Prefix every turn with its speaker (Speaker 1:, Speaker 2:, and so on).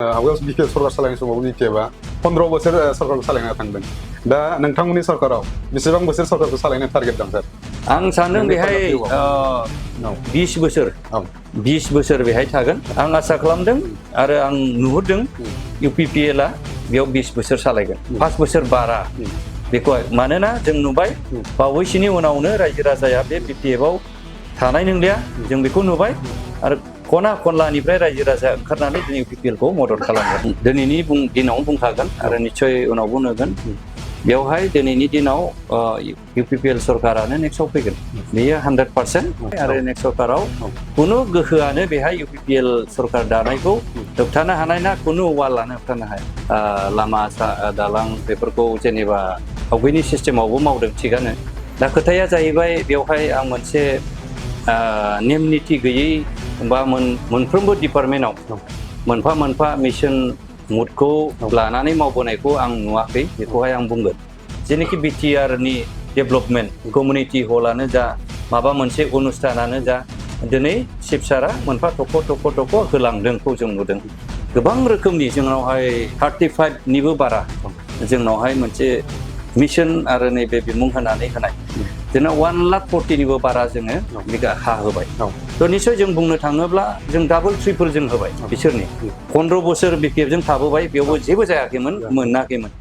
Speaker 1: आवगायाव बिपिएल सरकार सालायनाय समाव बिटिएफआ 15 बोसोर सरकारखौ सालायना थांदों दा नोंथांमोननि सरकाराव बेसेबां बोसोर सरकारखौ सालायनो टारगेट दं सार
Speaker 2: आं सानदों बेहाय 20 बोसोर 20 बोसोर बेहाय थागोन आं आसा खालामदों आरो आं नुहुरदों इउपिपिएलआ बेयाव 20 बोसोर सालायगोन 5 बोसोर बारा बेखौहाय मानोना जों नुबाय बावैसोनि उनावनो रायजो राजाया बे बिपिएफआव थानाय नंलिया जों बेखौ नुबाय आरो खना खनलानिफ्राय रायजो राजा ओंखारनानै जों इउपिपिएलखौ मदद खालामगोन दिनैनि दिनाव बुंखागोन आरो निश्चय उनावबो नुगोन बेवहाय दिनैनि दिनाव इउपिपिएल सरकारानो नेक्स्टआव फैगोन बेयो 100% आरो नेक्स्ट सरकाराव खुनु गोहोआनो बेहाय इउपिपिएल सरकार दानायखौ होबथानो हानाय ना खुनु वालानो होबथानो हाया लामा दालां बेफोरखौ जेनेबा आवगायनि सिस्टेमावबो मावदों थिगानो दा खोथाया जाहैबाय बेवहाय आं मोनसे नेम निथि गैयै बा मोनफ्रोमबो डिपार्टमेन्टआव मोनफा मोनफा मिशन मुडखौ लानानै मावबोनायखौ आं नुवाखै बेखौहाय आं बुंगोन जेनोखि बिटिआरनि डेभेलपमेन्ट कमिउनिटि हलानो जा माबा मोनसे अनुष्ठानानो जा दिनै चिफ सारा मोनफा थख' होलांदोंखौ जों नुदों गोबां रोखोमनि जोंनावहाय 35निबो बारा जोंनावहाय मोनसे मिशन आरो नैबे बिमुं होनानै होनाय जोंना 1,40,000निबो बारा जोङो बिगा हा होबाय थ' निश्चय जों बुंनो थाङोब्ला जों डाबल ट्रिपल जों होबाय बिसोरनि 15 बोसोर बिपिएफजों थाबोबाय बेयावबो जेबो जायाखैमोन मोनाखैमोन